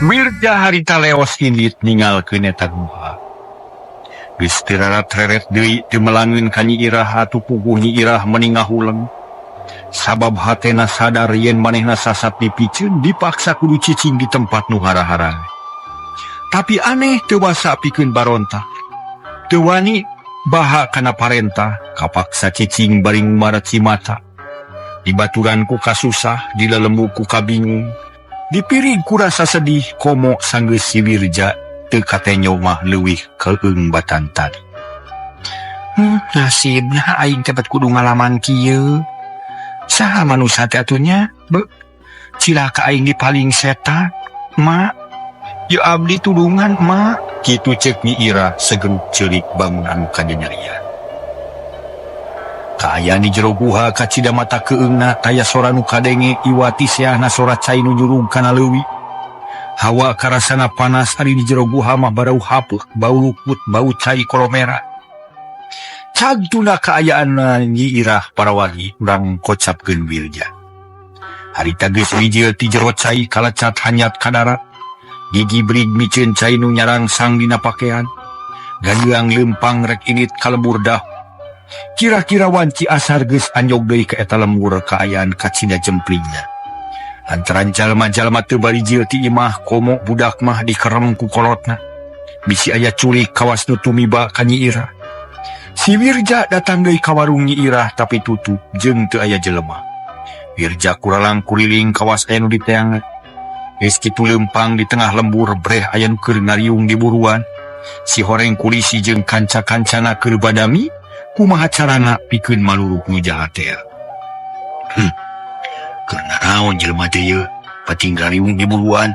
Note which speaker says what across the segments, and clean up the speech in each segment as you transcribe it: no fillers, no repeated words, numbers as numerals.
Speaker 1: Wirja harita leos indit ninggalkeun eta guha. Geus teu rarat-reret deui teu melangeun ka Nyi Irah atuh puguh Nyi Irah meni ngahuleng. Sabab hatena sadar yen manehna sasat dipiceun dipaksa kudu cicing di tempat nu hara-hara. Tapi aneh teu wasa pikeun baronta. Teu wani baha kana parentah kapaksa cicing bari ngumarat cimata. Dibaturan ku kasusah, dilelembu ku kabingung. Dipirig ku rasa sedih komo sanggeus si Wirja teu katenyo mah leuwih keung batan tadi. Nasibna aing teh bet kudu ngalaman kieu. Saha manusa teh atuh nya? Be, cilaka aing dipaling setan. Ma, yeuh abdi tulungan, Ma. Kitu ceuk Nyi Irah segeruk ceurik bangun anu kanyanyerian. Kaayaan di jero guha kacida mata keungna taya sora nu kadenge iwati seahna sora cai nu nyurug kana leuwi. Hawa karasana panas ari di jero guha mah barau hapeuh, bau lukut, bau cai kolomera. Cag tuna kaayaan Nyi Irah para wargi urang kocapkeun Wirja. Harita geus bijil ti jero cai kalecat hanyat ka darat. Gigi brig miceun cai nu nyarangsang dina pakean. Gandeang leumpang rek indit ka lembur dahu. Kira-kira wanci asar geus anjog deui ka eta lembur kaayaan kacida jemplingna. Lantaran jalma-jalma teu barijil ti imah komo budak mah dikerem ku kolotna. Bisi aya culik kawas nu tumiba ka Nyi Irah. Si Wirja datang deui ka warung Nyi Irah tapi tutup jeung teu aya jelema. Wirja kuralang kuriling kawas aya nu diteangan. Geus kitu leumpang di tengah lembur breh aya nu keur ngariung di buruan. Si horeng kulisi jeung kanca-kancana keur badami kumaha carana pikeun maluruh nu jahat teh. Keur naraon jelema teh ieu pating ngariung di buruan.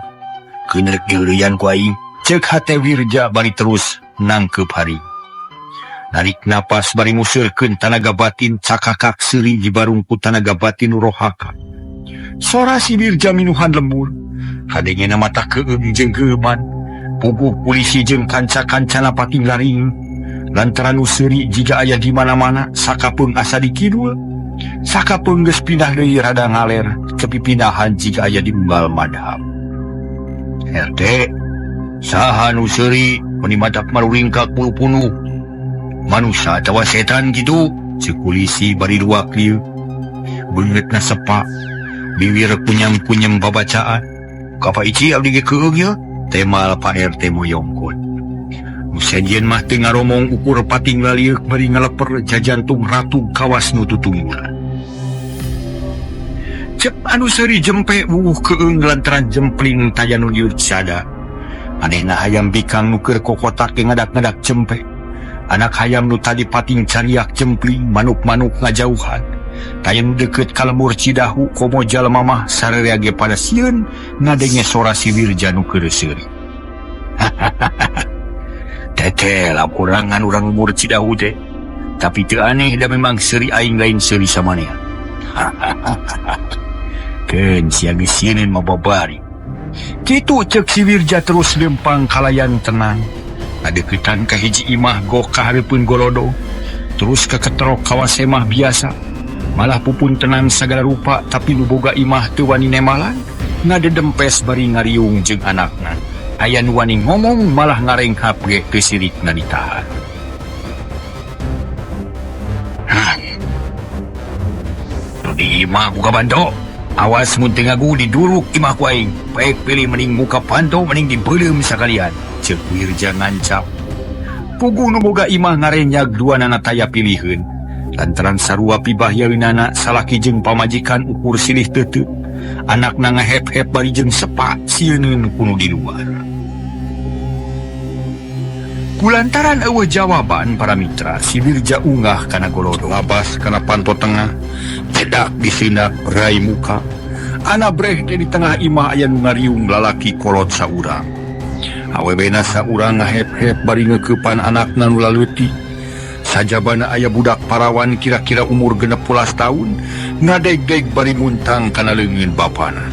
Speaker 1: Keun rek diheureuyan ku aing. Ceuk hate Wirja bari terus nangkeup hari. Narik napas bari nguseurkeun tanaga batin cakakak seuri dibarung ku tanaga batin nu rohaka. Sora si Wirja minuhan lembur. Kadengena mata keung jeung geuman. Puguh polisi jeung kanca-kancana pating laring. Lantaran nu seuri jiga aya di mana-mana sakapeung asa di kidul. Sakapeung geus pindah deui rada ngaler tepi pindahan jiga aya di unggal madhab. RT saha nu seuri meni matak maruringkak bulu punuh. Manusa atawa setan kitu ceuk polisi bari luak lieu. Beungeutna sepa biwir kunyam-kunyam babacaan. Ka Ici abdi ge keung ye temal Pak RT moyongkon. Nu sejen mah teu ngaromong ukur pating lalieuk bari ngaleper jajantung ratug kawas nu tutunggulan. Cep anu seuri jempe wuuh keung lantaran jempling taya nu lieur sada. Anehna hayam bikang nu keur kokotak ge ngadak-ngadak jempe. Anak hayam nu tadi pating cariak jempling manuk-manuk ngajauhan. Taya nu deukeut ka lembur Cidahu komo jalma mah sararea ge pada sieun ngadenge sora si Wirja nu keur seuri. Teteh laporangan urang lembur Cidahu teh. Tapi teu aneh da memang seuri aing lain seuri samanea. Keun sia geus sieuneun mah babari. Kitu ceuk si Wirja terus leumpang kalayan tenang. Ngadeuketan ka hiji imah gok ka hareupeun golodo. Terus kaketrok kawas semah biasa. Malah pupuntenan sagala rupa tapi nu boga imah teu wani nemalan. Ngadedempes bari ngariung jeung anakna. Aya nu wani ngomong malah ngarengkap ge teu sirikna ditahan. Hah. Nu di imah buka banto. Awas mun teu ngagu diduruk imah ku aing. Baik pilih mending muka panto mending dibeuleum sakalian. Ceuk Wirja ngancap. Puguh nu boga imah ngarenyag duanana taya piliheun. Lantaran sarua pibahyaeunana salaki jeung pamajikan ukur silih teuteuk. Anakna ngahep-hep bari jeung sepa sieuneun ku nu di luar. Kulantaran eueuh jawaban para mitra, si Wirja ungah kana golodo labas kana panto tengah, cedak disindak rai muka. Ana breh teh di tengah imah aya nu ngariung lalaki kolot saurang. Awewena saurang ngahep-hep bari ngeukepan anakna nu laleutik. Sajabana aya budak parawan kira-kira umur 16 tahun ngadeg-deg bari muntang kana leungeun bapana.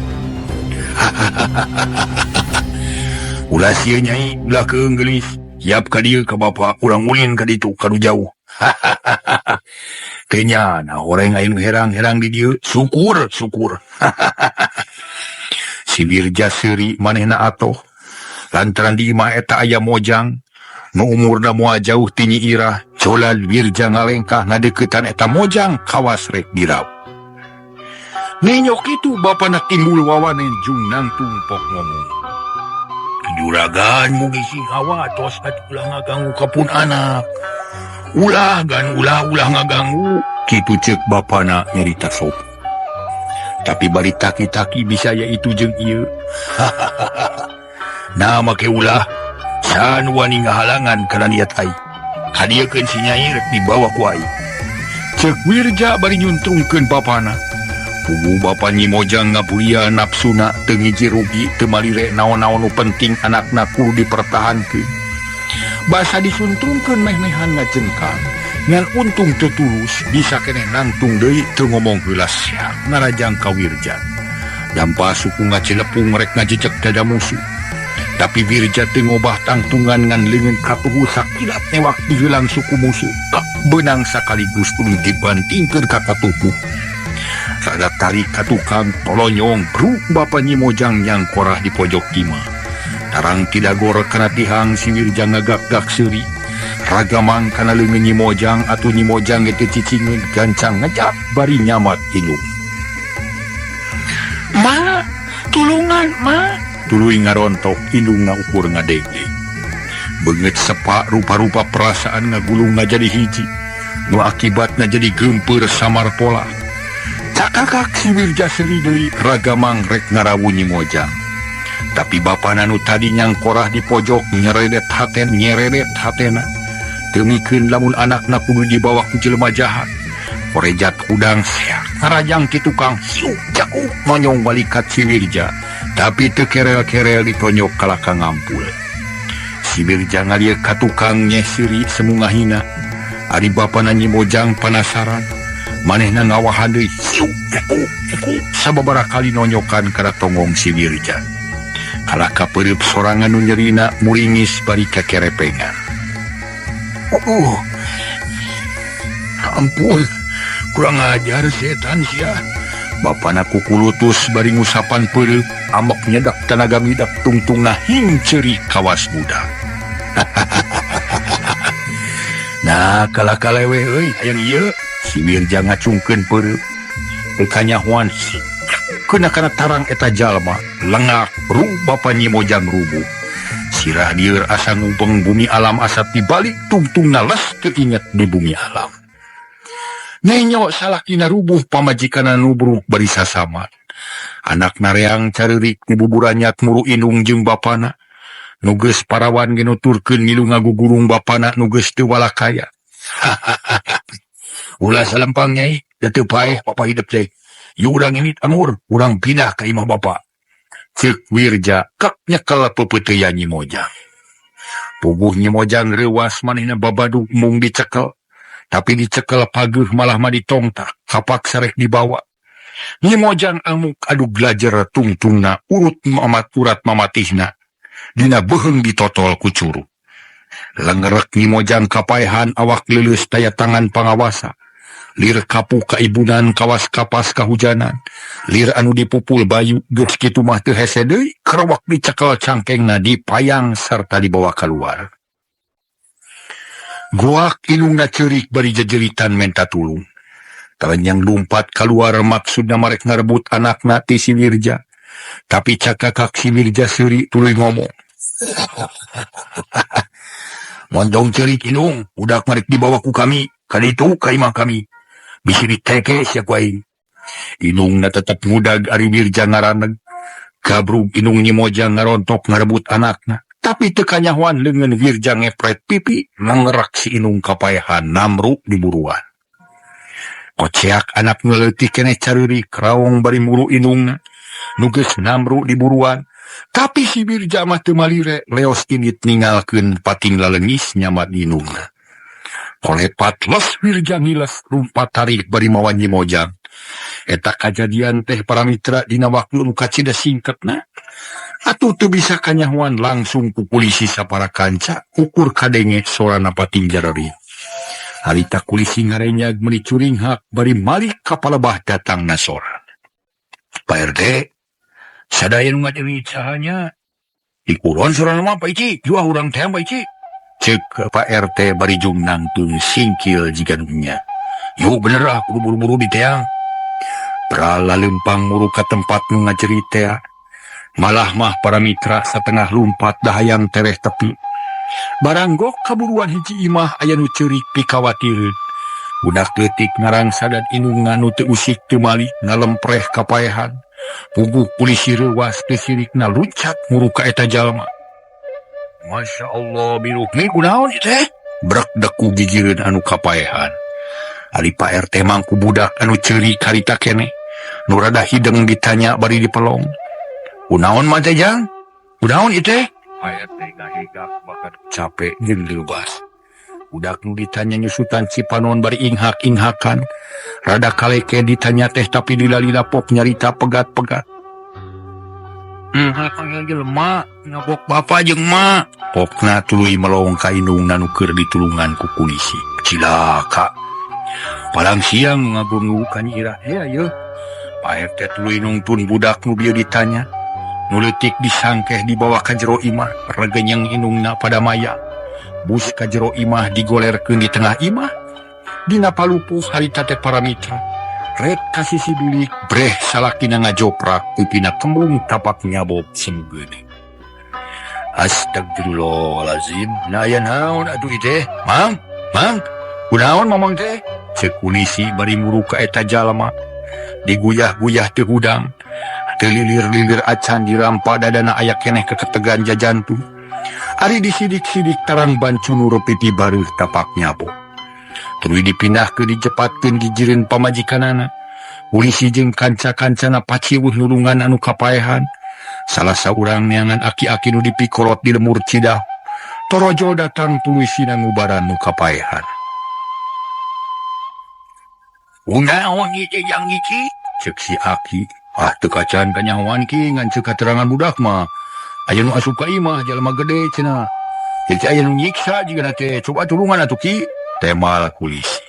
Speaker 1: Ulah sieun nyai, ulah keung geulis. Siap ka dieu ka bapa, urang ulin ka ditu ka nu jauh. Teu nyana horeng aya nu herang-herang di dieu, syukur, syukur. Si Wirja seuri manehna atoh. Lantaran di imah eta aya Mojang nu umurna moal jauh ti Nyi Irah, colad Wirja ngalengkah ngadeukeutan eta Mojang kawas rek diraup. Nenyok kitu bapana timbul wawanen jung nangtung pok ngomong. Juragan mugi sing hawa tos atuh ulah ngaganggu ka pun anak. Ulah gan ulah ulah ngaganggu kitu ceuk bapana nyarita sok. Tapi bari taki-taki bisa ya itu jeung ieu. Nah make ulah san wani ngahalangan kana niat aing. Kadieukeun si Nyai rek dibawa ku aing. Ceuk Wirja bari nyuntrungkeun bapana. Puguh bapa Nyi Mojang ngaburia nafsuna teu ngiji rugi teu malire naon-naon nu penting anakna kudu dipertahankeun. Basa disuntrungkeun meh-mehan ngajengkang. Ngan untung teu tulus bisa keneh nangtung deui teu ngomong heula siap ngarajang ka Wirja. Dampa suku ngacilepung rek ngajejek dada musuh. Tapi Wirja teu ngobah tangtungan ngan leungeun katuhu sakilat newak diheulang suku musuh. Kak beunang sakaligus tuluy dibantingkeun ka katuhu. Rada tarik ka tukang tolonyong bruk bapa Nyi Mojang nyangkorah di pojok imah. Tarang tidagor kana tihang si Wirja ngagak-gak seuri. Ragamang kana leungeun Nyi Mojang atuh Nyi Mojang ge teu cicingeun gancang ngejak bari nyamat indung. Ma, tulungan ma, tuluy ngarontok indungna ukur ngadenge. Beungeut sepa rupa-rupa perasaan ngagulung ngajadi hiji. Nu akibatna jadi geumpeur samar pola. Cakakak si Wirja seuri deui ragamang rek ngarawu Nyi Mojang. Tapi bapana nu tadi nyangkorah di pojok nyeredet haten nyeredet hatena. Teu mikeun lamun anakna kudu dibawa ku jelema jahat. Korejat hudang seak ngarajang ti tukang siuk jakuk nonyong balikat si Wirja. Tapi teu kerel-kerel ditonyok kalaka ngampul. Si Wirja ngalieu ka tukang nyeh seuri semu ngahina. Ari bapana Nyi Mojang panasaran. Manehna ngawahan deui siuk jakuk jakuk sababaraha kali nonyokan kana tonggong si Wirja. Kalaka peureup sorangan nu nyerina muringis bari kakerepengan. Oh, ampun, kurang ajar setan sia. Bapana kukulutus bari ngusapan peureup, amok nyedak tanaga midak tungtungna hing ceurik kawas budak. Nah, kalaka leweh euy hayang ieu. Si Wirja ngacungkeun peureup. Teu kanyahoan kena kana tarang eta jalma, lengak ru bapa Nyi Mojang rubuh. Sirah lieur asa ngubeng bumi alam asa tibalik tungtungna les teu inget di bumi alam. Nenyo salakina rubuh pamajikanna nubruk bari sasamat. Anak nareang careurik dibuburanyat muru indung jeung bapana. Nu geus parawan ge nuturkeun ngilu ngagugurung bapana nu geus teu walakaya. Ulah salempang nyai, da teu paeh papa hidup teh. Yuk urang indit anggur, urang pindah ka imah bapa. Ceuk Wirja kak nyekel peupeuteuyan Nyi Mojang. Puguh Nyi Mojang reuwas manehna babadug mung dicekel. Tapi dicekel pageuh malah mah ditongtak, kapaksa rek dibawa. Nyi Mojang amuk adu glajer tungtungna urut mamat urat mamatihna. Dina beuheung ditotol ku curug. Lengerek Nyi Mojang kapaehan awak leuleus daya tangan pangawasa. Lir kapu kaibunan kawas kapas kahujanan. Lir anu dipupul bayu geus kitu mah teu hese deui kerewak dicekel cangkengna dipayang sarta dibawa keluar. Goak indungna ceurik bari jejeritan menta tulung. Tarenyang lumpat keluar maksudna marek ngarebut anakna ti si Wirja. Tapi cakakak si Wirja seuri tuluy ngomong. Montong ceurik indung, budak marek dibawa ku kami, kaditu ka imah kami. Bisi diteke sia ku aing. Indungna tetep ngudag ari Wirja ngaraneg. Gabrug indung Nyi Mojang ngarontok ngarebut anakna. Tapi teu kanyahoan leungeun Wirja ngepret pipi ngerak si indung kapaehan namru di buruan. Koceak anak nu leutik keneh careurik raong bari muru indungna. Nu geus namru di buruan. Tapi si Wirja mah teu malire leos indit ninggalkeun pating laleungis nyamat indungna. Kolepat los Wirja ngiles lumpat tarik bari mawa Nyi Mojang. Eta kajadian teh para mitra dina waktu nu kacida singketna. Atuh teu bisa kanyahoan langsung ku polisi sapara kanca ukur kadenge sorana pating jarari. Harita kulisi ngarenyag meuni curinghak bari malik ka palebah datangna sora. Pak RT, sadaya nu ngadeui sahanya? Dikulon sorana mah Pak Ici, juah urang teh Pak Ici. Cek Pak RT bari jung nangtung singkil jiga nu nya. Yuk bener ah kudu buru-buru diteang. Prala lempang muru ka tempat nu ngajerit teh. Malah mah para mitra satengah lumpat dahayang tereh tepi. Baranggok kaburuan hiji imah aya nu ceurik pikawatireun. Budak leutik ngarangsa dan indungna nu teu usik teu malik ngalempreh kapaehan. Puguh polisi reuwas teu sirikna luncat muru ka eta jalma. Masya Allah biruk nih kunaon ieu teh? Brek deku gigireun anu kapaehan. Ari Pak RT mangku budak anu ceurik harita keneh. Nu rada hideng ditanya bari dipelong. Kunaon mah teh jang? Kunaon ieu teh? Pak RT ngahegak bahkan capek jeung leuwas. Budak nu ditanya nyusutan cipanon bari inghak-inghakan. Rada kaleke ditanya teh tapi lila-lila pok nyarita pegat-pegat. Panggil jelema ngabok bapak jeung mak. Pokna tuluy melong ka indungna nu keur ditulungan ku polisi. Cilaka. Palang siang ngabungu ka Nyi Irah. Hea yeuh. Pak RT tuluy nungtun budak nu bieu ditanya. Nu leutik disangkeh dibawa ka jero imah, regenyeng indungna pada maya. Bus ka jero imah digolerkeun di tengah imah. Dina palupuh harita teh para mitra. Ret ka sisi bilik breh salakina ngajoprak pipina kembung tapak nyabob semu geuning. Astagfirullahalazim. Nah aya naon atuh ieu teh? Mang, mang, kunaon mamang teh? Ceuk polisi bari muru ka eta jalma. Diguyah-guyah teu hudang. Teu lilir-lilir acan dirampa dadana aya keneh keketegan jajantung. Ari disidik-sidik tarang bancunur pipi bareuh tapak nyabob. Tuluy dipindahkeun dijepatkeun gigireun pamajikanana. Polisi jeung kanca-kancana paciweuh nulungan anu kapaehan. Salah saurang neangan aki-aki nu dipikolot di lemur Cidahu. Torojol datang tuluy sina ngubaran nu kapaehan. Kunaon ieu teh jang Ici? Ceuk si aki. Ah teu kacan kanyahoan ki ngan ceuk katerangan budak mah. Aya nu asup ka imah jalma gede cenah. Jadi aya nu nyiksa jigana teh. Coba tulungan atuh ki. Temal kulisi.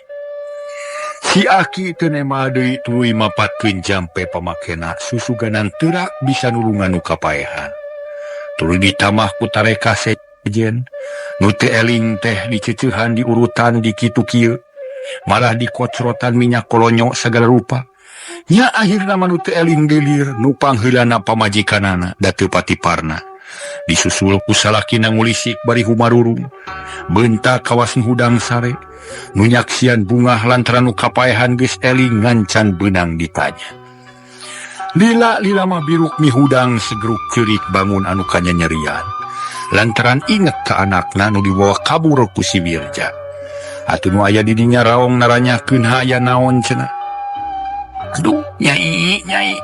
Speaker 1: Si aki teu nemal deui tuluy mapatkeun jampe pamakena susuganan teurak bisa nulungan nu kapaehan. Tuluy ditambah ku tareka sejen. Nu teu eling teh diceceuhan diurutan di kitu kieu. Malah dikocrotan minyak kolonyo segala rupa. Nya akhirna mah nu teu eling delir nu pangheulana pamajikanana da teu patiparna. Disusul ku salakina ngulisik bari humarurung. Beunta kawas nu hudang sare. Nu nyaksian bungah lantaran nu kapaehan geus eling ngancan beunang ditanya. Lila-lila mah biruk mihudang segeruk ceurik bangun anu kanyanyerian. Lantaran inget ka anakna nu dibawa kabur ku si Wirja. Atuh nu aya di dinya raong naranyakeun aya naon cenah. Aduh, nyai, nyai.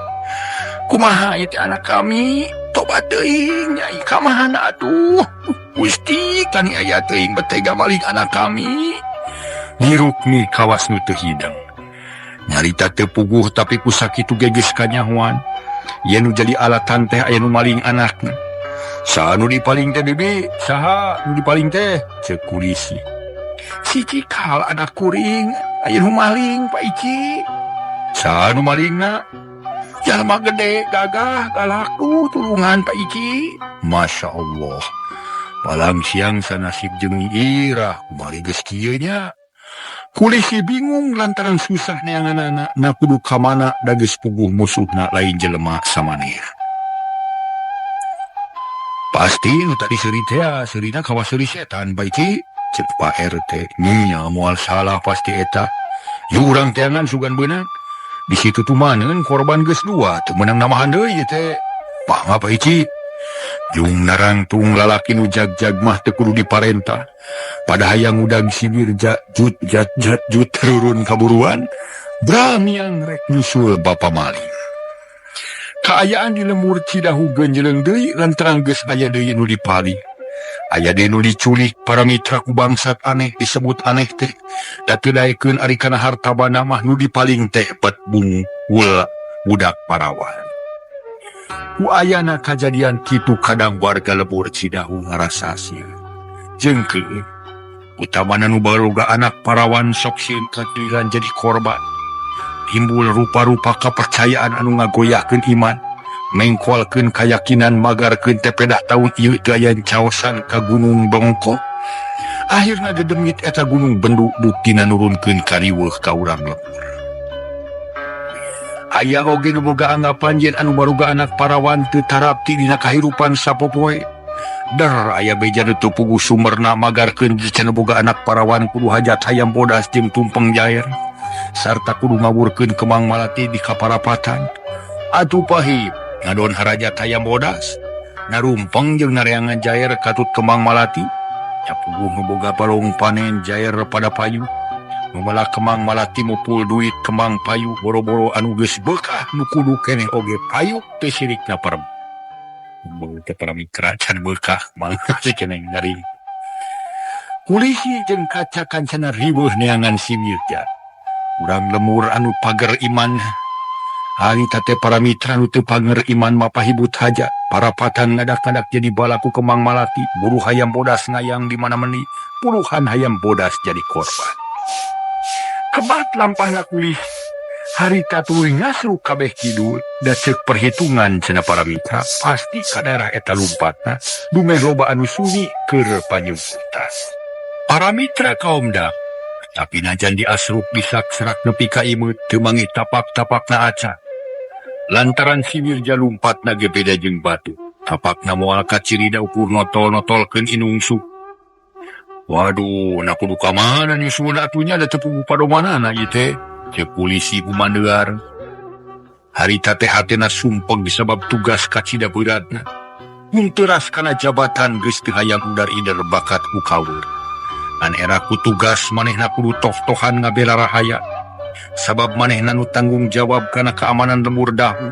Speaker 1: Kumaha ieu teh anak kami? Tobat teuing, nyai kamahana atuh? Gusti, kani aya teuing betega maling anak kami. Nyi Rukmi kawas nu teu hideng. Nyarita teu puguh tapi ku sakitu ge geus kanyahoan. Yen nu jadi alatan teh aya nu maling anakna. Saha nu dipaling teh bibi? Saha nu dipaling teh? Ceuk kulisi. Si Cikal anak kuring, aya nu maling Pak Ici. Saha nu malingna? Jalma gede gagah galaku tulungan Pak Ici. Masya Allah. Palang siang sanasib jeung Nyi Irah kumari geus kieu nya. Kulisi bingung lantaran susah neanganana na kudu ka mana da geus puguh musuhna lain jelema samaneh. Pasti nu tadi seuri teh seurina kawas seuri setan Pak Ici. Ceuk Pak RT. Nya moal salah pasti eta. Yuk urang teangan sugan beunang. Di situ tumaneun korban geus dua teu meunang namahan deui ieu teh. Pangga Pak Ici. Jung narangtung lalaki nu jag-jag mah teu kudu diparentah. Pada hayang udang si Wirja jut jat jat jut turun kaburuan. Bramiang rek nyusul bapa maling. Kaayaan di lemur Cidahu genjeleng deui lantaran geus aya deui nu dipaling. Aya deui nu diculik para mitra ku bangsat aneh disebut aneh teh. Da teu daekeun ari kana harta banda mah nu dipaling teh pet bungkul budak parawan. Ku ayana kajadian kitu kadang warga lembur Cidahu ngarasa sieun. Jeung keun utamana nu baroga anak parawan sok sieun kagiliran jadi korban. Timbul rupa-rupa kepercayaan anu ngagoyahkeun iman. Mengkolkeun kayakinan magarkeun teh pedah taun ieu teu aya caosan ka Gunung Bongko. Akhirna dedemit eta Gunung Bendu buktina nurunkeun kariweuh ka urang lembur. Aya oge nu boga anggapan yen anu baruga anak parawan teu tarapti dina kahirupan sapopoe. Der aya beja nu teu puguh sumberna magarkeun cenah boga anak parawan kudu hajat hayam bodas jeung tumpeng jair sarta kudu ngawurkeun kemang malati di kaparapatan. Atuh pahit ngadon harajat hayam bodas narumpeng jeung nareangan jair katut kemang malati. Nya puguh nu boga balong panen jair pada payu. Malah kemang malati mupul duit kemang payu boro-boro anu geus beukah nu kudu keneh oge payu teu sirikna parem. Beuh teh para mitra can beukah mangga si ceneng dari. Kulisi jeung kaca kancana riweuh neangan si Mirja. Urang lemur anu pager iman. Harita teh para mitra nu teu pager iman mah pahibut haja. Parapatan ngadak-ngadak jadi balaku kemang malati, buru hayam bodas ngayang di mana meni, puluhan hayam bodas jadi korban. Kebat lampahna kulih harita tuluy ngasruk kabeh kidul da ceuk perhitungan cenah para mitra pasti ka daerah eta lumpatna dumeh loba anu sunyi keur panyumputan. Para mitra kaum dak tapi najan diasruk disakserak nepi ka imeut teu manggih tapak-tapakna acan. Lantaran si Mirja lumpatna ge beda jeung batu tapakna moal kacirida ukur notol-notolkeun inungsu. Waduh, na kudu ka mana nyusulna atuh nya da teu puguh padomanana ieu teh. Ceuk polisi kumandear. Harita teh hatena sumpeg sabab tugas kacida beuratna. Mun teuras kana jabatan geus teu hayang udar-ider bakat ku kaweur. Ngan era ku tugas manehna kudu toh-tohan ngabela rahaya. Sabab manehna nu tanggung jawab kana keamanan lembur dahu.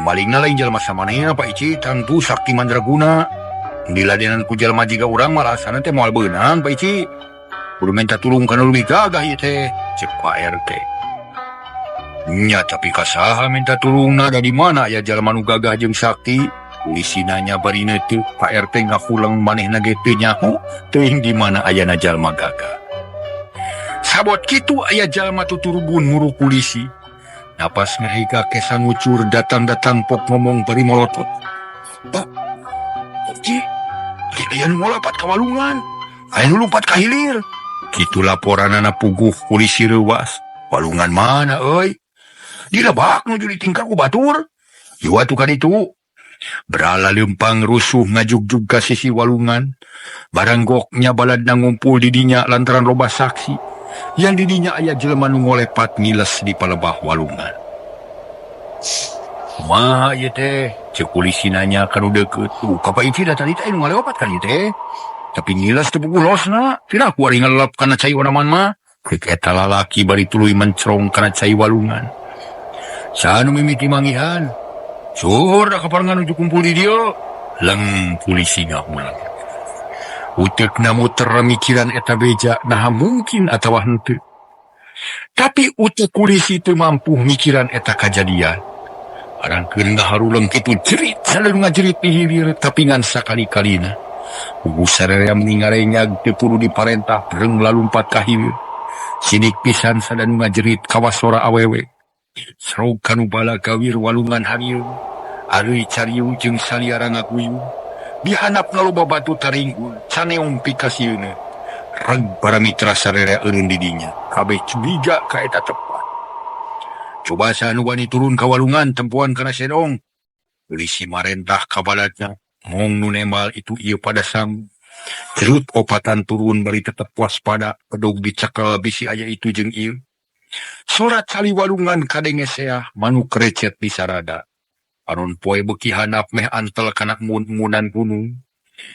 Speaker 1: Malingna lain jalma samanehna Pak Ici tangtu sakti mandraguna. Diladenan ku jalma jiga urang malah asana teh moal beunang Pak Ici. Kudu minta tulung kana leuwih gagah ieu teh, ceuk Pak RT. Nya tapi ka saha minta tulungna da di mana aya jalma nu gagah jeung sakti? Polisi nanya bari neuteuh, Pak RT ngakuleng manehna ge teu nyaho teuing di mana ayana jalma gagah. Sabot kitu aya jalma tuturubun muru polisi. Napas ngahiga kesa ngucur datang-datang pok ngomong bari molotot. Pak, Ci, aya nu ngolapat ka walungan, aya nu lumpat ka hilir. Kitu laporanana puguh polisi reuwas. Walungan mana euy? Di lebak nuju ditingkar ku batur. Ieu atuh ka ditu. Berala leumpang rusuh ngajugjug ka sisi walungan. Baranggoknya baladna ngumpul di dinya lantaran loba saksi. Yang di dinya aya jelema nu ngolepat ngiles di palebah walungan. Kumaha ieu teh? Ceuk polisi nanya ka nu deukeut. Tuh, ka Pak Ici da tadi teh nu ngaleopat kan ieu teh. Tapi ngiles teu puguh losna. Tidak ku ari ngelep kana cai wanaman mah. Ceuk eta lalaki bari tuluy mencrong kana cai walungan. Saha nu mimiti manggihan? Suhur da kaparengan nuju kumpul di dieu. Leng polisi ngahulang. Uteukna muter mikiran eta beja naha mungkin atawa henteu. Tapi uteuk polisi teu mampu mikiran eta kajadian. Arangkeun ngaharuleng kitu jerit saleun ngajerit di hilir tapi ngan sakali-kalina. Puguh sararea meni ngarenyag teu kudu diparentah breng lalumpat ka hilir. Sidik pisan sada nu ngajerit kawas sora awewe. Srog kanu bala gawir walungan hariung. Areuy cariung jeung saliara ngaguyung. Di handapna loba batu taringgul, caneong pikasieuna. Reg para mitra sararea eureun di dinya. Kabeh curiga ka eta tempat. Coba saha nu wani turun ka walungan tempoan kana sedong. Polisi marentah ka baladna, mong nu nembal itu ieu pada sang. Jerut opatan turun bari tetep waspada, bedog dicekel bisi aya itu jeung ieu. Sora cali walungan kadenge seah manuk recet di sarada. Panon poe beuki handap meh antel kana mun-munan gunung.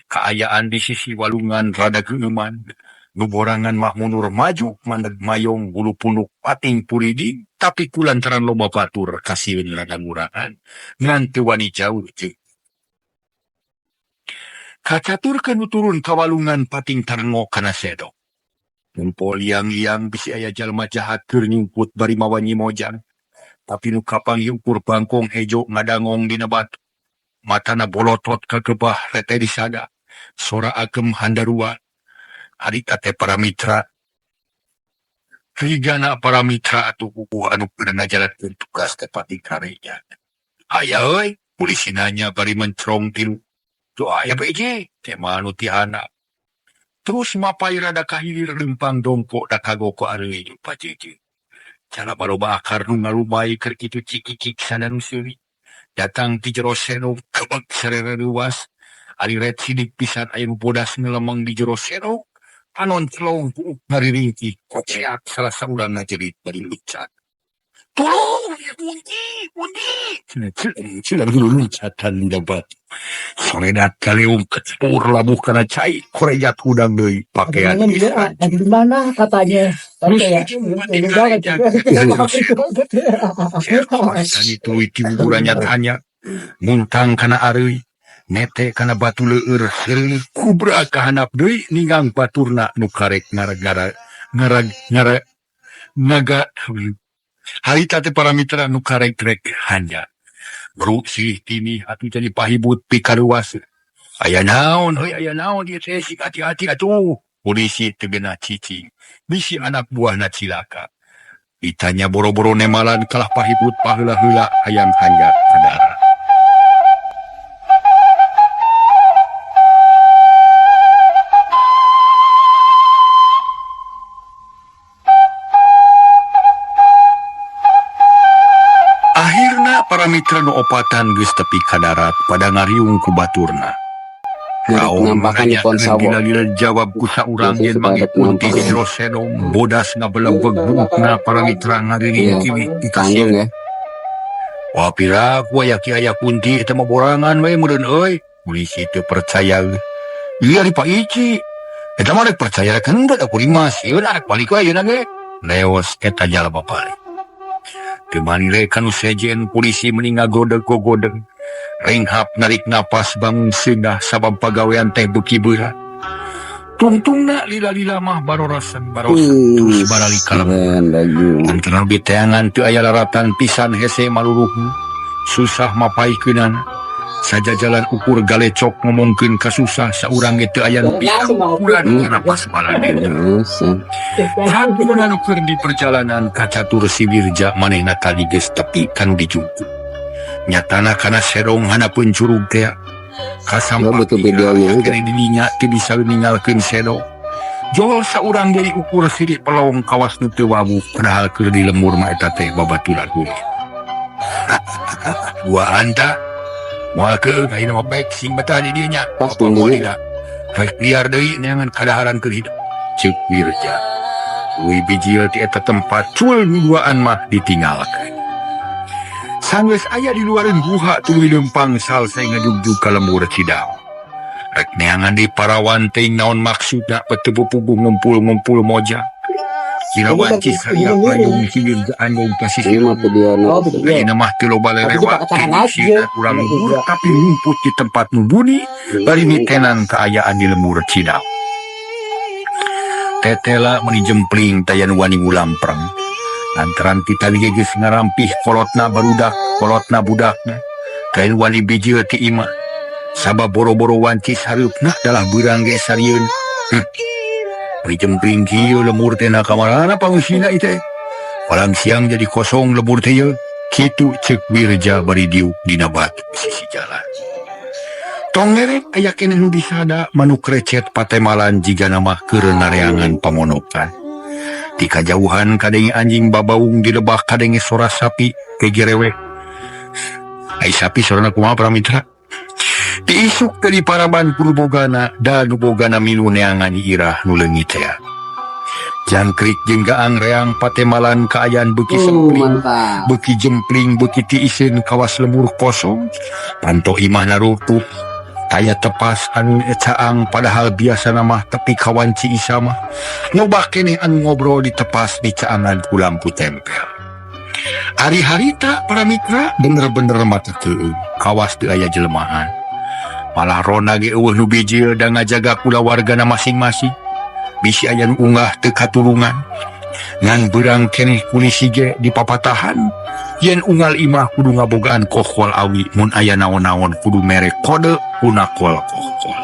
Speaker 1: Kaayaan di sisi walungan rada geueuman. Nu borangan mah mundur maju mandeg mayong bulu punuk pating puriding tapi kulantaran loba batur kasieun rada ngurangan ngan teu wani jauh jeung. Kacaturkeun nu turun ka walungan pating tarengok kana sedok. Nempo liang-liang bisi aya jalma jahat keur nyumput bari mawa nyimojang. Tapi nu kapanggih ukur bangkong hejo ngadangong dina batu. Matana bolotot kagebah rete disada. Sora agem handarua. Harita teh para mitra. Rigana para mitra atuh puguh anu keur ngajalankeun tugas teh pati kareja. Aya euy, polisi nanya bari mencrong tilu. Tuh aya PJ, teh mah nu ti handap. Terus mapay rada ka hilir leumpang dongko da kagok ku areuy Pak Cece. Cara baroba akar nu ngarubay keur kitu cikikik sada nu seuri. Datang ti jero serong kebek sarere leuwas. Ari ret sidik pisan aya nu bodas ngelemeng di jero serong. Panon celong buuk ngariringkih koceak salah saurang ngajerit bari lucat. Tolong, ya kunci, kunci. Cenah celeng, celeng luncatan dapat. Soledat kaleung kecebur labuh kana cai korejat hudang deui pakaian.
Speaker 2: Lagi di mana katanya?
Speaker 1: Terus
Speaker 2: Tapi ya, ini banget.
Speaker 1: Tadi tuluy tibuburannya tanya muntang kana areuy nete kana batu leur seureuh kubra ka handap deui ninggang baturna nu karek ngaragara ngarag ngara naga harita teh para mitra nu karek rek hanja bro silih tini atuh jadi pahibut pikaruas aya naon heuy aya naon ieu teh sing hati-hati atuh polisi teu geunah cicing bisi anak buahna cilaka ditanya boro-boro nemalan kalah pahibut paheula-heula hayang hanjat ka darat. Akhirna para mitra nu opatan geus tepi ka darat pada ngariung ku baturna.
Speaker 3: Rek
Speaker 1: Kaum
Speaker 3: nampakan di
Speaker 1: nanyakeun
Speaker 3: pon sawo.
Speaker 1: gila-gila jawab ku saurang
Speaker 3: Biasanya
Speaker 1: yen
Speaker 3: suka
Speaker 1: manggih
Speaker 3: ada
Speaker 1: kunti di
Speaker 3: penampakan.
Speaker 1: jero sedong bodas ngabelebeg buukna para mitra
Speaker 3: Iya,
Speaker 1: ngariring
Speaker 3: tanggung ya.
Speaker 1: Wah piraku aya ki aya kunti eta mah borangan we meureun euy. Polisi teu percaya. Iya di Pak Ici. Eta mah rek percaya rek henteu da kuring mah sieun arek balik we ayeuna ge. Leos eta jalma balik. Teu manire ka nu sejen polisi meni ngagodeg-gogodeg. Renghap narik napas bangun seungah sabab pagawean teh beuki berat. Tungtungna lila-lila mah barorasan barosan terus
Speaker 3: Wih,
Speaker 1: baralik ka lembur.
Speaker 3: keren lagi.
Speaker 1: Antara biteangan teu aya laratan pisan hese maluruhna. Susah mapaikeunana. Sajajalan ukur galecok ngomongkeun kasusah saurang ge teu aya nu bisa ukuran kana pas balade.
Speaker 3: Terus, ya.
Speaker 1: Sampurna nu keur di perjalanan kacatur si Wirja manehna tadi geus tepi kanu dijungkut. Nyatana kana serong handapeun curug teh.
Speaker 3: Gua
Speaker 1: Kasampak
Speaker 3: butuh videonya aja.
Speaker 1: kene didinya teu bisa ninggalkeun sedong. Jol saurang deui ukur sirik pelong kawas nu teu wawuh padahal keur di lembur mah eta teh babaturan kuring. Dua anta moal keung ayeuna mah baik sing betah di dieu nya.
Speaker 3: Pas
Speaker 1: Apa moal
Speaker 3: tungguin.
Speaker 1: lila. Rek liar deui neangan kadaharan keur hidup. Ceuk Wirja. Tuluy bijil ti eta tempat cul nu duaan mah ditinggalkeun. Sanggeus aya di luareun guha tuluy leumpang salse ngajugjug ka lembur Cidahu. Rek neangan di parawan teuing naon maksudna teu puguh ngumpul-ngumpul moja. Kira wanci sariak layung hilir anjong ka sisi.
Speaker 3: Ini mah video
Speaker 2: Oh, video.
Speaker 1: Ayeuna mah teu loba
Speaker 2: Tapi
Speaker 1: lelewat
Speaker 2: kita katakan aja.
Speaker 1: urang lembur tapi ngumput di tempat nu buni bari mitenan kaayaan di lembur Cidahu. Tetela meni jempling taya nu wani ngulampreng. Lantaran kita ge geus ngarampih kolotna barudak, kolotna budakna. Kain wani bijil ti imah. Sabab boro-boro wanci sareupna dalah beurang ge sarieun. Meni jempling kieu lemur teh na kamarana pangusina ieu teh. Palang siang jadi kosong lemur teh ieu. Kitu ceuk Wirja bari diuk dina batu sisi jalan. Tong ngerek aya keneh nu disada manuk recet patemalan jigana mah keur nareangan pamonokan. Ti kajauhan kadenge anjing babaung di lebah kadenge sora sapi kegerewek. Ai sapi sorana kumaha para mitra? Ti isuk teh di paraban kudu bogana da nu bogana milu neangan irah nu leungit teh. Jangkrik jeung gaang reang patemalan kaayaan beuki sempling,
Speaker 3: Mantap.
Speaker 1: beuki jempling, beuki tiiseun kawas lemur kosong. Panto imahna rutuh. Taya tepas anu caang padahal biasana mah tepi kawanci isa mah. Loba keneh anu ngobrol di tepas di caangan ku lampu tempel. Ari harita para mitra bener-bener mata teueung kawas teu aya jelemahan. Malah rona ge eueuh nu bijil da ngajaga kulawargana masing-masing. Bisi aya nu unggah teu katulungan. Ngan beurang keneh kulisi ge dipapatahan. Yen unggal imah kudu ngabogaan kohkol awi mun aya naon-naon kudu mere kode kunakol kohkol.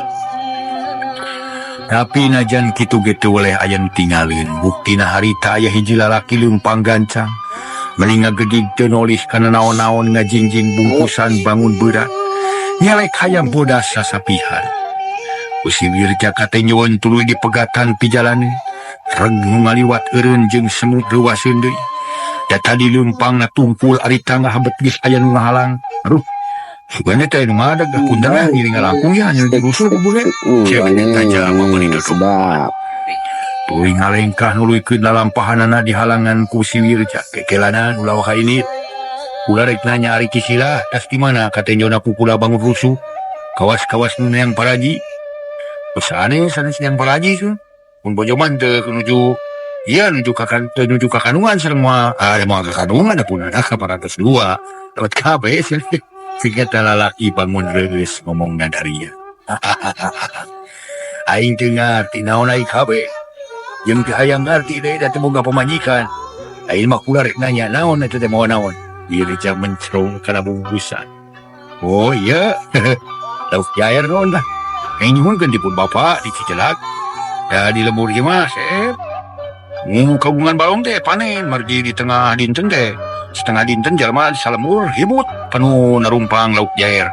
Speaker 1: Tapi najan kitu ge teu weleh aya nu tinggalin. Buktina harita aya hiji lalaki leumpang gancang. Meni ngagegig teu nolih kana naon-naon ngajingjing bungkusan bangun berat. Nyelek hayam bodas sasapihan. Ku si Wirja katenjoan tuluy dipegatan pijalaneun. Reg nu ngaliwat eureun jeung semut reuwaseun deui. Da tadi leumpangna tungkul ari tangah bet geus aya nu ngahalang. Aduh, sugana teh nu ngadag punten ah ngiring ngalangkung ya nya dirusuh ku bule. Cek eta jalma meuni duduk.
Speaker 3: Sedap.
Speaker 1: Tuluy ngalengkah nuluykeun lalampahanana dihalangan ku si Wirja. Kekelanan ulah waka ini. Kula rek nanya ari Ki Sila, tas di mana katenjona ku kula bangun rusuh. Kawas-kawas nu neang paraji. Sanes sanes neang paraji su. Mun bojoman teu nuju ieu nuju ka teu nuju ka kandungan sareng moal ah moal ka kandungan da pun ka parantos dua. Lewat kabeh sehingga lalaki bangun reueus ngomongna daria. Aing teu ngarti naon ai kabeh. Jeung teu hayang ngarti deui da teu boga pamajikan. Aing mah kula rek nanya naon eta teh mawa naon. Wirja mencrong kana bungkusan. Oh iya, lauk jair naon lah. Aing nyuhunkeun di pun bapak di Cijelak. Ya di lembur ieu mah seep. Mu kagungan balong teh panen margi di tengah dinten teh. Setengah dinten jalma salembur ribut penuh narumpang lauk jair.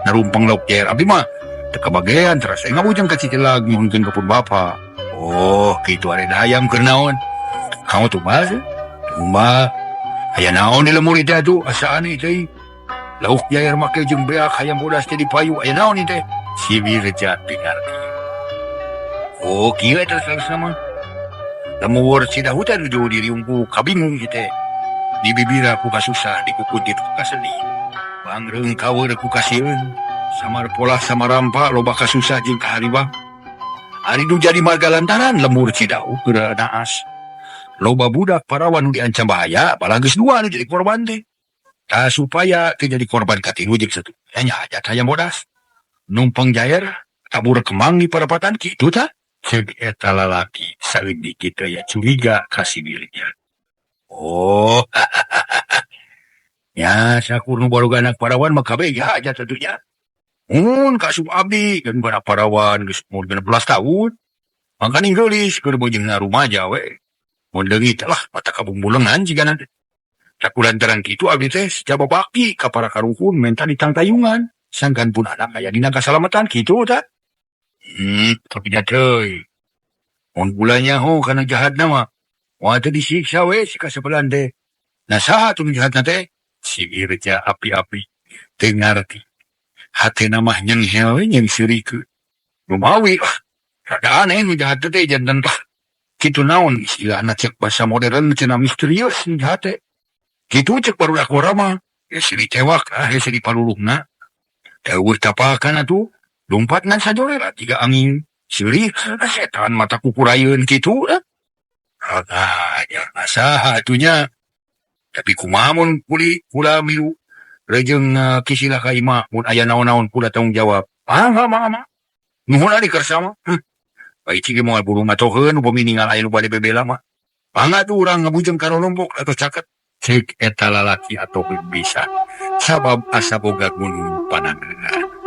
Speaker 1: Narumpang lauk jair abdi mah teu kabagean teras aing ngabujang ka Cijelag nyuhunkeun ka pun bapak. Oh, kitu are hayam keur naon? Kamu tuh mah. Tumbal. Aya naon di lembur teh atuh asa aneh teh. Lauk jair make jeung beak hayam bodas teh dipayu aya naon ieu teh? Si Wirja teu ngarti. Oh, kieu eta salesna mah. Lembur Cidahu teh nuju diriung ku kabingung ieu teh. Di bibira ku kasusah, di kuku ku kasedih. Bangreung kaweur ku kasieun. Samar polah samarampa loba kasusah jeung kaharibang. Ari nu jadi marga lantaran lembur Cidahu keur naas. Loba budak parawan nu diancam bahaya, malah geus dua nu jadi korban teh. Tah supaya teu jadi korban katilu jeung satu. Nya hajat hayam bodas. Numpang jair tabur kemang di parapatan kitu tah. Ceuk eta lalaki saeutik kitu ya curiga ka si Wirja. Oh. Ya sakur nu baroga anak parawan mah kabeh ge hajat atuh nya. Mun kasup abdi geus budak parawan geus umur 16 tahun. Mangkaning geulis keur beujengna rumaja we. Mun leungit lah mata kabumbulengan jigana teh. Saku lantaran kitu abdi teh jaba bakti ka para karuhun menta ditangtayungan. Sangkan pun anak aya dina kasalamatan kitu tah. Tapi nya teuy. Mun kula nyaho kana jahatna mah moal teu disiksa we si kasebelan teh. Nah saha atuh nu jahatna teh? Si Wirja api-api teu ngarti. Hatena mah nyenghel we jeung seurikeun. Lumawi ah rada aneh nu jahat teh janten tah. Kitu naon istilahna cek basa modern cenah misterius nu jahat teh. Kitu cek barudak urang mah. Hese ditewak ah hese dipaluluhna. Eueuh tapakan atuh lumpat ngan sajorera tiga angin. Seurih setan mata kukurayeun kitu ah. Rada nya saha atuh nya. Tapi kumaha mun kuli kula milu rejeng Ki Sila ka imah mun aya naon-naon kula tanggung jawab. Mangga mangga mangga. Nuhun ari kersa mah. Bae cik moal buru ngatoheun upami ningal aya nu bade bebela mah. Mangga atuh urang ngabujeng ka rolombok atau caket. Ceuk eta lalaki atoheun bisa. Sabab asa boga gunung pananggeungan.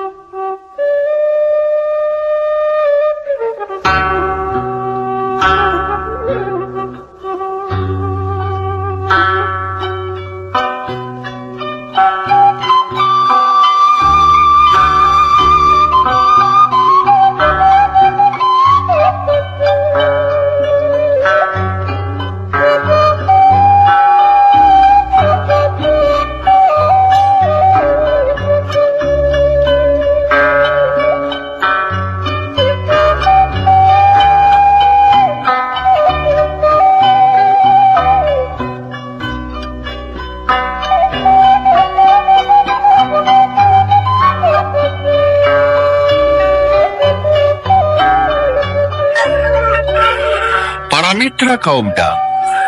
Speaker 1: Para mitra kaum dang,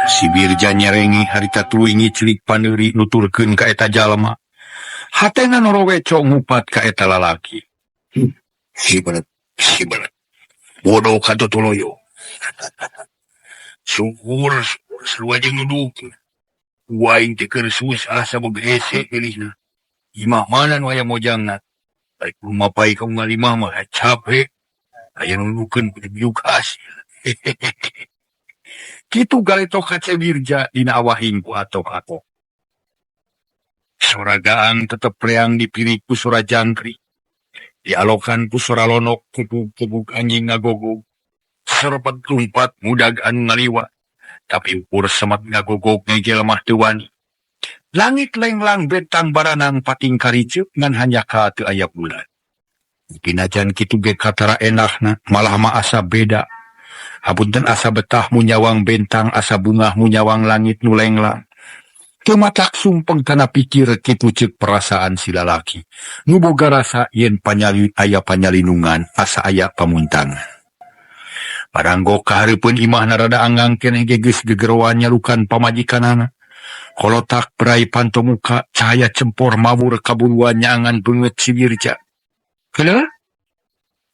Speaker 1: si Wirja nyerengi harita tuluy ngiclik paneuri nuturkeun ka eta jalma. Hatena noroweco ngupat ka eta lalaki. Si belet, si belet. Bodoh ka totoloyo. Syukur sarua jeung duduk. Aing teh keur susah sabab hese geulihna. Imah mana nu aya mojangna? Balik rumah pai ka unggal imah mah capek. Aya nu nudukeun kudu biuk hasil. Kitu galetok hate Wirja dina awahing ku atok-atok. Sora gaang tetep reang dipirik ku sora jangkrik. Dialokan ku sora lonok kebug-kebug anjing ngagogog. Serepet lumpat mudag anu ngaliwat. Tapi ukur semat ngagogog ngegel mah teu wani. Langit lenglang betang baranang pating kariceup ngan hanjakal teu aya bulan. Dinajan kitu ge katara enakna malah mah asa beda. Hapunten asa betah munyawang bentang asa bungah munyawang langit nu lenglang. Teu matak sumpeng kana pikir kitu ceuk perasaan si lalaki. Nu boga rasa yen panyali aya panyalinungan asa aya pamuntangan. Paranggok kahareupeun imahna rada anggang keneh ge geus gegeroan nyalukan pamajikanana. Kolotak berai panto muka cahaya cempor mawur kabuluan nyaangan beungeut si Wirja. Heuh?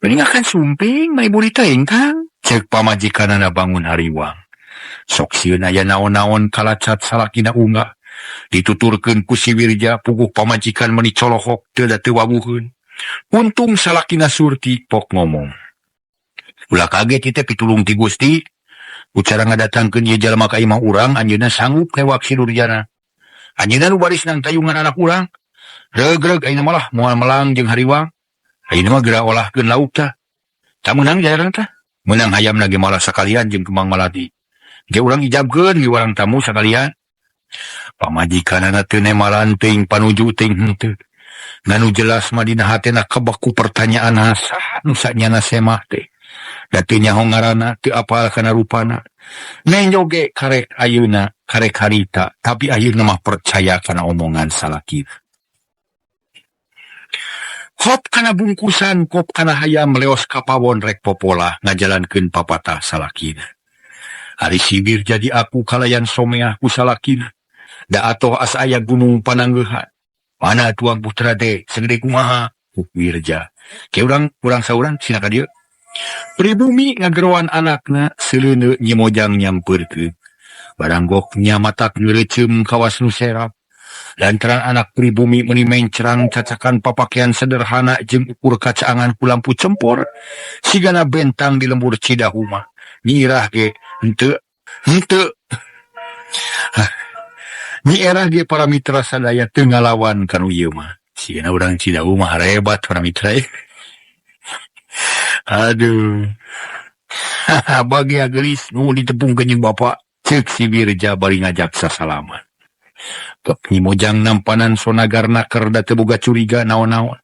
Speaker 1: Mending akan sumping mani buri teuing Kang. Ceuk pamajikanana bangun hariwang. Sok sieun aya naon-naon kalacat salakina unggah. Dituturkeun ku si Wirja puguh pamajikan meuni colohok teu da teu wawuheun. Untung salakina Surti pok ngomong. Ulah kaget ieu teh pitulung ti Gusti. Ucara ngadatangkeun ieu jalma ka imah urang anjeunna sanggup newak si Nurjana. Anjeunna nu baris nangtayungan anak urang. Reug-reug ayeuna malah moal melang jeung hariwang. Ayeuna mah geura olahkeun lauk tah. Tah meunang jajaran tah. Meunang hayamna ge malah sakalian jeung kembang malati. Ge urang ijabkeun ge urang tamu sakalian. Pamajikanana teu nemalan teuing panuju teuing henteu. Ngan nu jelas mah dina hatena kebek ku pertanyaan saha nu sanyana semah teh. Da teu nyaho ngaranna teu apal kana rupana. Nenjo ge karek ayeuna karek harita tapi ayeuna mah percaya kana omongan salakina. Hop kana bungkusan kop kana hayam leos ka pawon rek popolah ngajalankeun papatah salakina. Ari si Wirja diaku kalayan someah ku salakina. Da atoh asa aya gunung pananggeuhan. Mana tuang putra teh segede kumaha? Ku Wirja. Ke urang urang saurang sina ka dieu. Pribumi ngageroan anakna seuleuneu Nyi Mojang nyampeurkeun. Baranggok nya matak ngeureeceum kawas nu serap. Lantaran anak pribumi meuni mencrang cacakan papakean sederhana jeung ukur kacaangan ku lampu cempor, sigana bentang di lembur Cidahu mah. Nyi Irah ge henteu henteu. Nyi Irah ge para mitra sadaya teu ngalawan kanu ieu mah. Sigana urang Cidahu mah hebat para mitra. Aduh. Bagia geulis nu ditepungkeun jeung bapa. Ceuk si Wirja bari ngajak sasalaman. Gep Nyi Mojang nampanan sonagar naker da teu boga curiga naon-naon.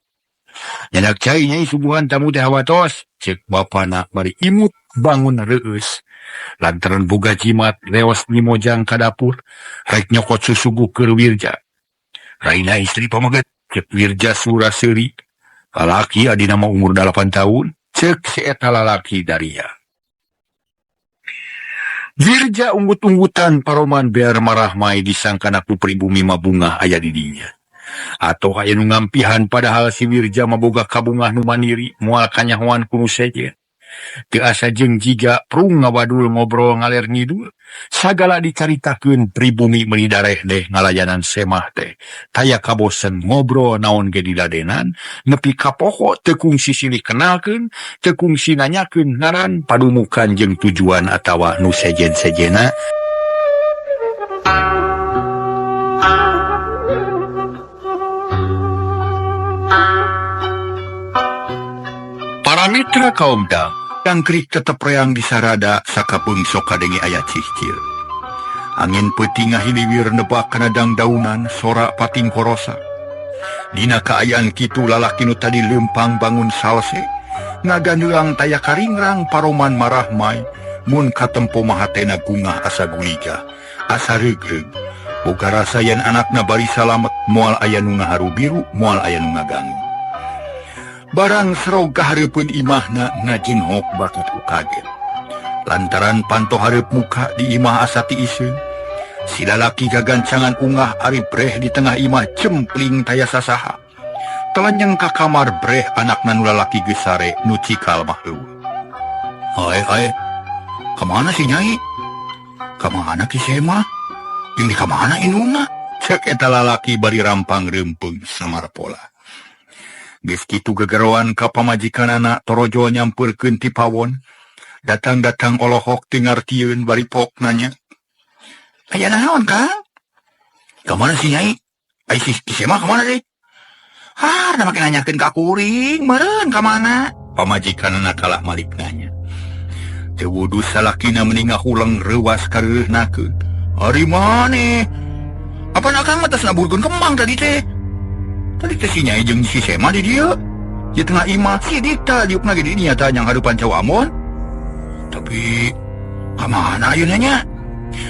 Speaker 1: Nyadak cai nyai suguhan tamu teh hawatos. Ceuk bapana bari imut bangun reueus. Lantaran boga jimat leos Nyi Mojang ka dapur rek nyokot susuguh keur Wirja. Raina istri pameget ceuk Wirja sura seuri. Lalaki adina mah umur 8 tahun ceuk si eta lalaki daria. Wirja unggut-unggutan paroman bear marahmai disangkana ku pribumi mah bungah aya di dinya. Atau aya nu ngampihan padahal si Wirja mah boga kabungah nu mandiri moal kanyahoan ku nu sejen. Teu asa jeung jiga prung ngawadul ngobrol ngaler ngidul sagala dicaritakeun pribumi meuni dareh deh ngalayanan semah teh. Taya kabosen ngobrol naon ge diladenan nepi ka poho teu kungsi silih kenalkeun teu kungsi nanyakeun ngaran padumukan jeung tujuan atawa nu sejen-sejena. Para mitra kaum dang jangkrik tetep reang disarada sakapeung sok kadenge aya cicil. Angin peuting ngahiliwir nebak kana dangdaunan sora pating korosa. Dina kaayaan kitu lalaki nu tadi leumpang bangun salse, ngaganeang taya karingrang paroman marahmai mun katempo mah hatena gungah asa guliga, asa reugreug. Boga rasa yen anakna bari salamet moal aya nu ngaharubiru, moal aya nu ngaganggu. Barang serog kahareupeun imahna ngajinghok bakat ku kaget. Lantaran panto hareup muka di imah asa tiiseun. Si lalaki gagancangan ungah ari breh di tengah imah cempling taya sasaha. Telanyeng ka kamar breh anakna nu lalaki geus sare nu cikal mah eueuh. Hae hae. Ka mana si Nyai? Ka mana ki Semah? Jeung di ka mana indungna? Ceuk eta lalaki bari rampang reumpeung samar pola. Geus kitu gegeroan ka pamajikanana torojol nyampeurkeun ti pawon. Datang-datang olohok teu ngartieun bari pok nanya. Aya naon, Kang? Ka mana si Nyai? Ai si Ki Sema ka mana deui? Ah, da make nanyakeun ka kuring, meureun ka mana? Pamajikanna kalah malik nanya. Teu wudu salakina meni ngahuleng reuwas kareunakeun. Ari maneh? Apan akang mah tos naburkeun kembang tadi teh? Tadi teh si Nyai jeung si Sema di dieu. Di tengah imah si Dikta diukna ge di dinya tah jang harupan cau Ambon. Tapi ka mana ayeuna nya?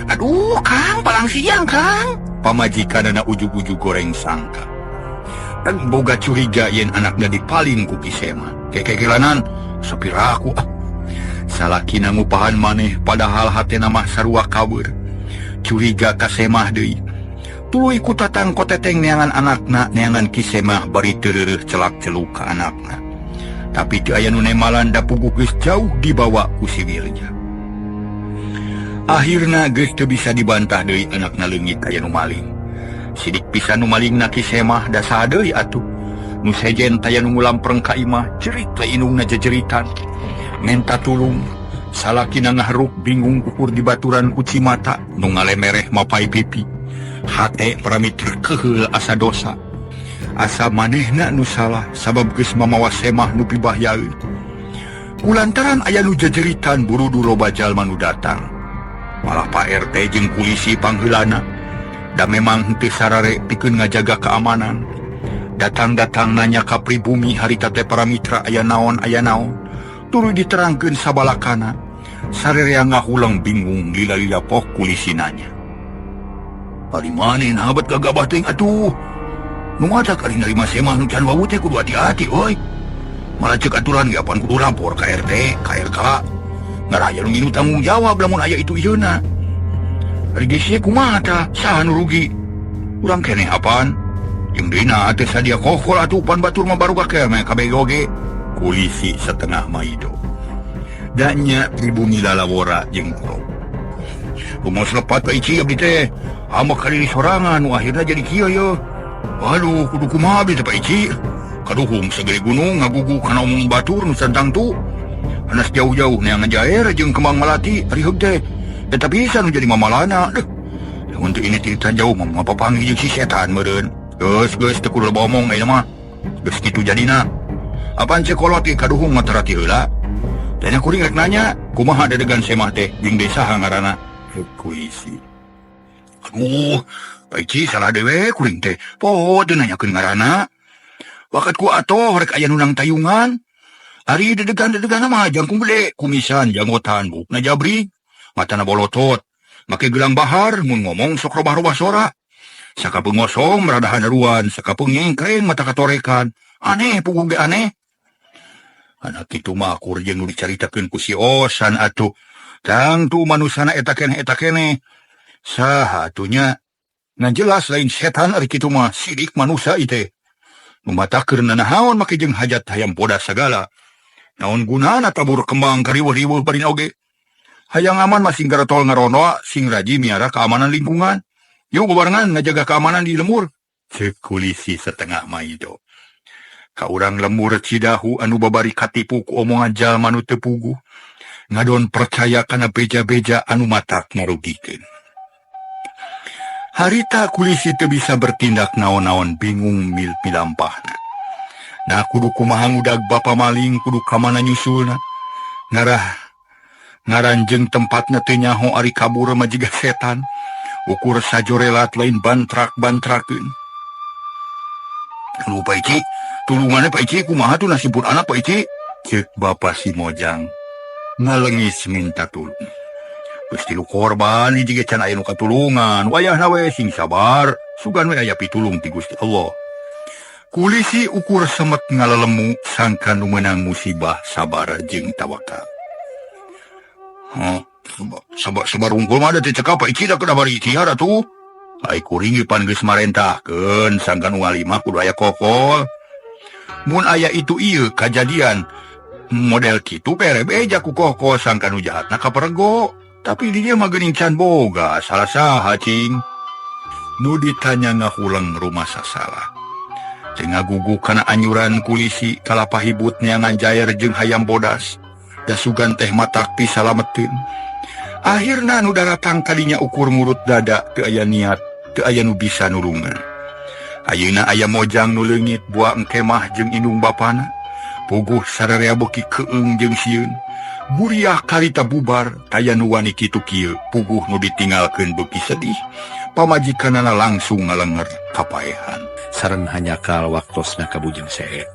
Speaker 1: Aduh, Kang, palang siang, Kang. Pamajikanna ujug-ujug goreng sangka. Dan boga curiga yen anakna dipaling ku Ki Sema. Kekekelanan, sapiraku ah. Salakina ngupahan maneh padahal hatena mah sarua kabeur. Curiga ka Semah deui. Tuluy ku tatang koteteng neangan anakna, neangan Ki Semah bari teureureuh celak-celuk ka anakna. Tapi teu aya nu nemalan da puguh geus jauh dibawa ku si Wirja. Akhirna geus teu bisa dibantah deui anakna leungit aya nu maling. Sidik pisan nu malingna Ki Semah da saha deui atuh. Nu sejen taya nu ngulampreng ka imah, jerit we indungna jejeritan. Menta tulung. Salakina ngaharuk bingung ukur dibaturan ku cimata nu ngalemereh mapai pipi. Hate paramitra keheul asa dosa. Asa manehna nu salah sabab geus mamawa Semah nu pibahyaeun. Kulantaran aya nu jejeritan burudu loba jalma nu datang. Malah Pak RT jeung polisi pangheulana. Da memang henteu sarare pikeun ngajaga keamanan. Datang-datang nanya ka pribumi harita teh para mitra aya naon aya naon. Tuluy diterangkeun sabalakana. Sarerea ngahuleng bingung lila-lila pok kulisi nanya. Ari maneh naha bet gagabah teuing atuh. Nu matak ari narima Semah nu can wawuh teh kudu hati-hati euy. Malah ceuk aturan ge apan kudu lapor ka RT, ka RK. Ngarah aya nu ngilu tanggung jawab lamun aya itu ieuna. Ari geus ieu kumaha tah? Saha nu rugi? Urang keneh apan? Jeung deui na teh sadia kokol atuh pan batur mah baru kakel mah kabeh oge. Kulisi setengah maido. Da nya pribumi lalawora jeung kro. Rumaos lepat ka Ici abdi teh. Ambek ka diri sorangan nu akhirna jadi kieu ye. Aduh, kudu kumaha abdi teh Pak Ici? Kaduhung sagede gunung ngagugu kana omong batur nu santang tu. Anas jauh-jauh neangan jair jeung kembang malati ari heug teh. Eta bisa nu jadi mamalana. Deuh. Lamun teu ini cerita jauh mah moal papanggih jeung si setan meureun. Geus geus teu kudu loba omong ayeuna mah. Geus kitu jadina. Apaan cek kolot ge kaduhung mah tarati heula. Tanya kuring rek nanya, kumaha dedegan Semah teh jeung deui saha ngaranna? Heuk kuisi. Aduh, Pak Ici salah dewe kuring teh. Poho teu nanyakeun ngaranna. Wakat ku atoh rek aya nu nang tayungan. Ari dedegan-dedegan mah jangkung gede, kumisan, janggotan, buukna jabrig, matana bolotot, make gelang bahar, mun ngomong sok robah-robah sora. Sakapeung ngosong meradahan haruan, sakapeung nyengkreng mata katorekan. Aneh puguh ge aneh. Anak kitu mah akur jeung nu dicaritakeun ku si Osan atuh. Tangtu manusana eta keneh eta keneh. Saha atuh nya? Ngan jelas lain setan ari kitu mah sidik manusa ieu teh. Nu matak keur nanahaon make jeung hajat hayam bodas sagala. Naon gunana tabur kembang kariweuh-riweuh barina oge. Hayang aman mah sing garetol ngarondoa, sing raji miara keamanan lingkungan. Yuk babarengan ngajaga keamanan di lembur. Ceuk kulisi setengah maido. Ka urang lembur Cidahu anu babari katipu ku omongan jalma nu teu puguh. Ngadon percaya kana beja-beja anu matak ngarugikeun. Harita kulisi teu bisa bertindak naon-naon bingung mil milampahna. Nah kudu kumaha ngudag bapa maling kudu kamana nyusulna. Ngarah ngaranjeung tempatna teu nyaho ari kabur mah jiga setan. Ukur sajorelat lain bantrak-bantrakeun. Lu Pak Ici, tulungannya Pak Ici kumaha tuh nasib pun anak Pak Ici? Ceuk bapa si Mojang ngalengis minta tulung. Geus tilu korban hiji ge can aya nu katulungan. Wayahna we sing sabar, sugan we aya pitulung ti Gusti Allah. Kulisi ukur semet ngalelemu sangka nu meunang musibah sabar jeung tawakal. Hah, sabar sabar unggul mah da teu cekap Pak Ici da kedah bari ikhtiar atuh. Ai kuring ge pan geus marentahkeun sangka nu ngalima kudu aya kokol. Mun aya itu ieu kajadian model kitu bere beja ku kokol sangka nu jahatna kapergo. Tapi di dieu mah geuning can boga salah saha cing. Nu ditanya ngahuleng rumah sasalah. Teu ngagugu kana anyuran kulisi kalapa hibut neangan jair jeung hayam bodas.
Speaker 4: Da sugan teh matak pisalameteun. Akhirna nu daratang kalinya ukur murut dada, teu aya niat, teu aya nu bisa nulungan. Ayeuna aya mojang nu leungit buang kemah jeung indung bapana. Puguh sararea beuki keung jeung sieun. Buriah karita bubar, taya nu wani kitu kieu, puguh nu ditinggalkeun beuki sedih. Pamajikanana langsung ngalenger kapaehan.
Speaker 1: Sareng hanjakal waktosna ka Bujang Seet.